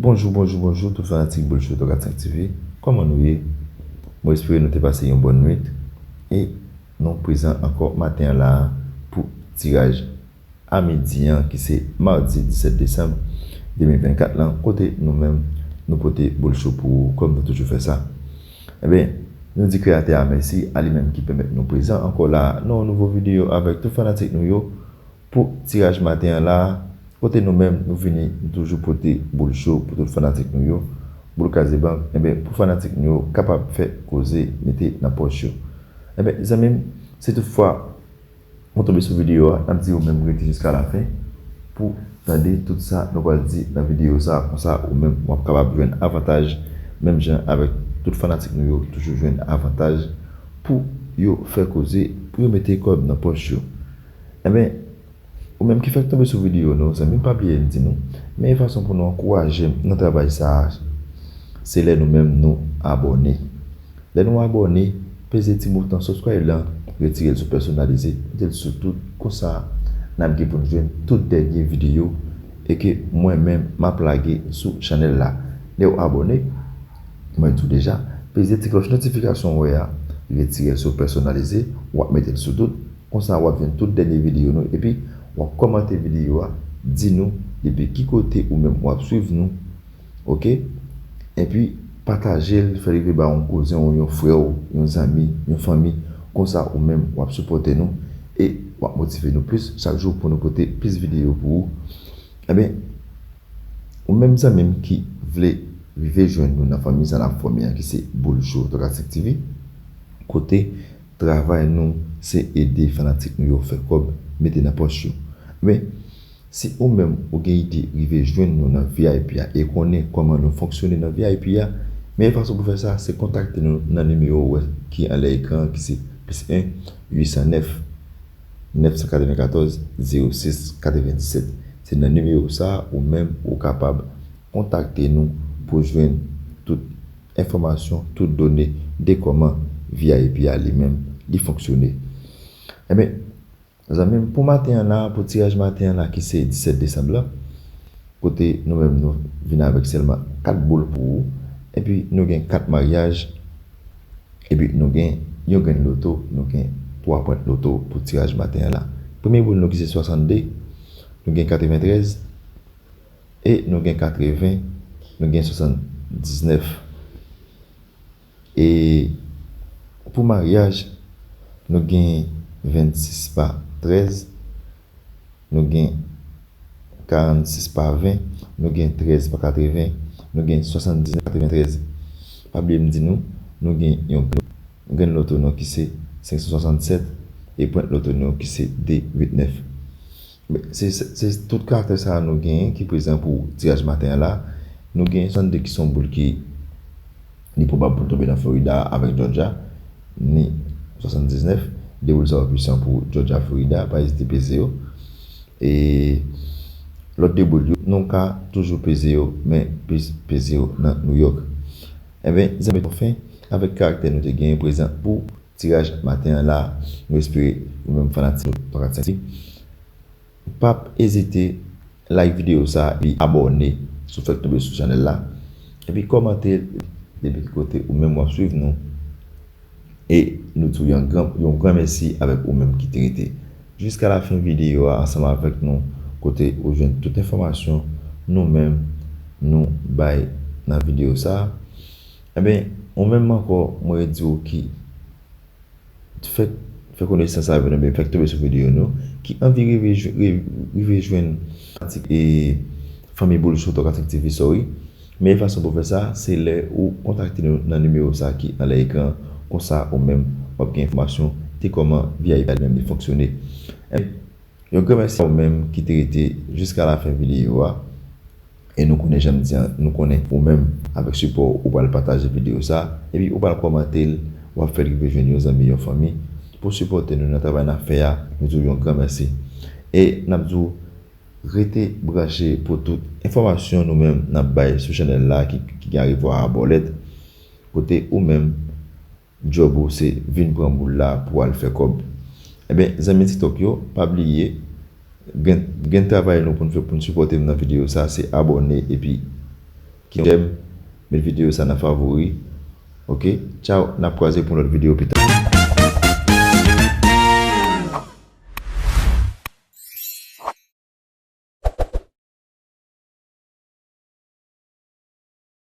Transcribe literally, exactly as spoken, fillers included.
Bonjou, bonjou, bonjou tout fanatik Boul Show Tòg ak Senk T V. Kòman nou ye? Mwen espere nou te pase yon bòn nwit e nou prezan ankò maten an la pou tiraj a midi an ki se madi disèt desanm de mil vennkat lan, kote nou menm nou pote Boul Show pou ou kòm nou toujou fè sa. Enben, nou di Kreyatè a mèsi, a li menm ki pèmèt nou prezan ankò la nan yon nouvo videyo avèk tout fanatik nou yo pou tiraj maten an la, kote nou menm nou vini, nou toujou pote Boul Show pou tout fanatik nou yo, Boul Kazebank, enben, pou fanatik nou yo kapab fè koze mete nan pòch yo. Enben, zanmi m, si toutfwa ou tonbe sou videyo a, n ap di ou menm rete jiska lafen pou tande tout sa nou pral di nan videyo sa, konsa ou menm w ap kapab jwenn avantaj, menm jan avèk tout fanatik nou yo toujou jwenn avantaj pou yo fè koze, pou yo mete kòb nan pòch yo. Enben, ou menm ki fèk tonbe sou videyo nou, zanmi m, pa bliye m di nou, meyè fason pou nou ankouraje m nan travay sa a, se lè nou menm nou abòne. Lè nou abòne, peze ti bouton subscribe lan, retire l sou pèsonalize, mete l sou tout, konsa n ap gen pou n jwenn tout dènye videyo e ke mwen menm m ap lage sou chanèl la. Lè w abòne, mwen di w deja, peze ti klòch notifikasyon w wè a, retire l sou pèsonalize, w ap mete l sou tout, konsa w ap jwenn tout dènye videyo nou, epi w ap kòmante videyo a, di nou depi ki kote ou menm w ap swiv nou, oke? Epi pataje l, fè l rive ba yon kouzen w, yon frè w, yon zanmi, yon fanmi, konsa ou menm w ap sipòte nou e w ap motive nou plis chak jou pou nou pote plis videyo pou ou. Enben, ou menm zanmi m ki vle rive jwenn nou nan fanmi sa n ap fòme an ki se Boul Show Tòg ak Senk T V, kote travay nou se ede fanatik nou yo fè kòb mete nan pòch yo. Enben, si ou menm ou gen ide rive jwenn nou nan V I P a e konnen kòman nou fonksyone nan V I P a, meyè fason pou fè sa se kontakte nou nan nimewo ou wè ki anlè ekran an ki se plis en uit san nèf nèf san katrevenkatòz zewo sis katrevenndisèt. Se nan nimewo sa a ou menm ou kapab kontakte nou pou jwenn tout enfòmasyon, tout done de kòman V I P a li menm li fonksyone. Enben, zanmi m, pou maten an la, pou tiraj maten an la ki se disèt desanm la, kote nou menm nou vin avèk sèlman kat boul pou ou, epi nou gen kat maryaj, epi nou gen yon grenn loto, nou gen twa pwent loto pou tiraj maten an la. Premye boul nou ki se swasannde, nou gen katreventrèz, e nou gen katreven, nou gen swasanndiznèf. E pou maryaj, nou gen vennsis pa trèz, nou gen karannsis pa ven, nou gen trèz pa katreven, nou gen swasanndiznèf pa katreventrèz. Pa bliye m di nou, nou gen yon grenn loto nou ki se senk san swasannsèt e pwent loto nou ki se de uit nèf. Se, se, se tout karaktè sa a nou genyen ki prezan pou tiraj maten an la. Nou gen swasannde ki se yon boul ki li pwobab pou l tonbe nan Florida avèk Georgia, ni swasanndiznèf. De boul sa yo pwisan pou Georgia, Florida, pa ezite peze yo. E lòt de boul yo, nou ka toujou peze yo, men plis peze yo nan New York. Enben, zanmi, nou fen avèk karaktè nou te genyen prezan pou tiraj maten an la. Nou espere ou menm fanatik nou, fanatik p ap ezite like videyo sa a epi abòne si w fèk tonbe sou chanèl la. Epi kòmante depi ki kote ou menm w ap swiv nou. E nou di w yon gran, yon gran mèsi avèk ou menm ki te rete jiska lafen videyo a ansanm avèk nou, kote ou jwenn tout enfòmasyon nou menm nou bay nan videyo sa a. Enben, ou menm ankò, mwen di w ki fèk fè konesans avè nou, oubyen fèk tonbe sou videyo nou, ki anvi rive jwe-, ri-, rive jwenn fanatik e fanmi Boul Show Tòg ak Senk T V, sorry. Meyè fason pou fè sa, se lè ou kontakte nou nan nimewo sa ki anlè ekran, konsa ou menm w ap gen enfòmasyon de kòman V I P a li menm li fonksyone. Yon gran mèsi a ou menm ki te rete jiska lafen videyo a. E nou konnen, jan m di an, nou konnen ou menm avèk sipò w, ou pral pataje videyo sa a, epi ou pral kòmante l, w ap fè l rive jwenn yon zanmi, yon fanmi, pou sipòte nou nan travay n ap fè a, nou di w yon gran mèsi. E n ap di w rete branche pou tout enfòmasyon nou menm n ap bay sou chanèl la ki, ki gen arivwa a bòlèt, kote ou menm djòb ou se vin pran boul la pou al fè kòb. Enben, zanmi TikTok yo, pa bliye, grenn, grenn travay nou pou n fè pou n sipòte m nan videyo sa, se abòne epi kite yon j'aime, met videyo sa nan favori. Ok? Tchao, n ap kwaze pou yon lòt videyo pita.